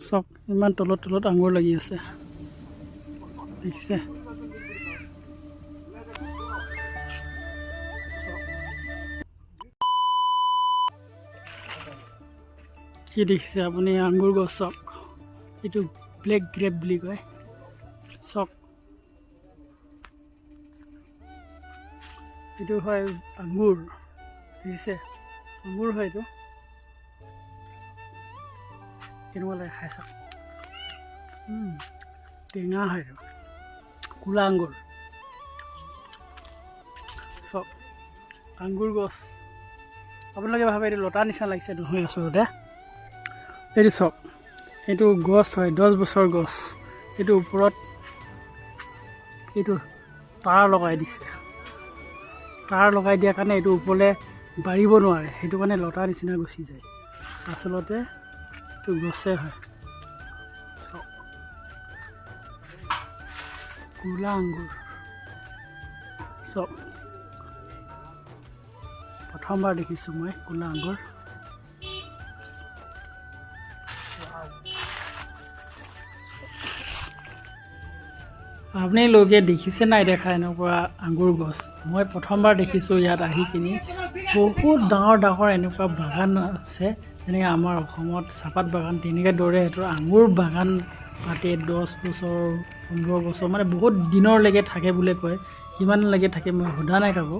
চাওক, ইমান তলত তলত আঙুৰ লাগি আছে, দেখিছে? কি দেখিছে আপুনি? আঙুৰ গছ চাওক। এইটো ব্লেক গ্ৰেপ বুলি কয়। চাওক, এইটো হয় আঙুৰ, দেখিছে? আঙুৰ হয় এইটো। কেনেকুৱা লাগে খাই চাওক। টেঙা হয় এইটো, ক'লা আঙুৰ। চাওক আঙুৰ গছ। আপোনালোকে ভাবে এইটো লতা নিচিনা লাগিছে, নহয় আচলতে। এইটো চাওক, এইটো গছ হয়, 10 বছৰ গছ। এইটো ওপৰত এইটো তাঁৰ লগাই দিছে। তাঁৰ লগাই দিয়াৰ কাৰণে এইটো ওপৰলৈ বাঢ়িব নোৱাৰে, সেইটো কাৰণে লতা নিচিনা গুচি যায়। আচলতে এইটো গছে হয়। চাওক, ক'লা আঙুৰ। চাওক, প্ৰথমবাৰ দেখিছোঁ মই ক'লা আঙুৰ। আপোনালোকে দেখিছে নাই দেখা এনেকুৱা আঙুৰ গছ? মই প্ৰথমবাৰ দেখিছোঁ ইয়াত আহি কিনি। বহুত ডাঙৰ ডাঙৰ এনেকুৱা বাগান আছে, যেনেকৈ আমাৰ অসমত চাহপাত বাগান, তেনেকৈ দৰে সেইটো আঙুৰ বাগান পাতে। 10 বছৰ, 15 বছৰ, মানে বহুত দিনৰলৈকে থাকে বুলি কয়। কিমানলৈকে থাকে মই সোধা নাই কাকো।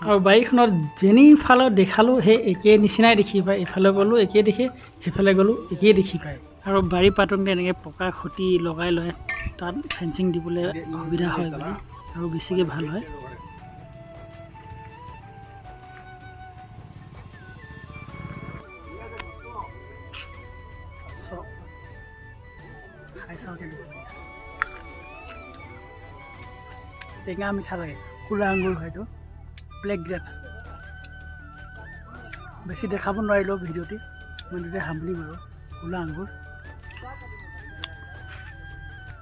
আৰু বাৰীখনত যেনিফালে দেখালোঁ সেই একেই নিচিনাই দেখি পায়। ইফালে গ'লোঁ একেই দেখে, সেইফালে গ'লোঁ একেই দেখি পায়। আৰু বাৰী পাতোঁতে এনেকৈ পকা খুঁটি লগাই লয়, তাত ফেঞ্চিং দিবলৈ সুবিধা হয় বুলি আৰু বেছিকৈ ভাল হয়। চাওক, খাই চাওঁ কেনেকুৱা লাগে। টেঙা মিঠা লাগে, ক'লা আঙুৰ হয়তো, ব্লেক গ্ৰেপছ। বেছি দেখাব নোৱাৰিলেও ভিডিঅ'টি মই তেতিয়া সামৰিম আৰু। ক'লা আঙুৰ।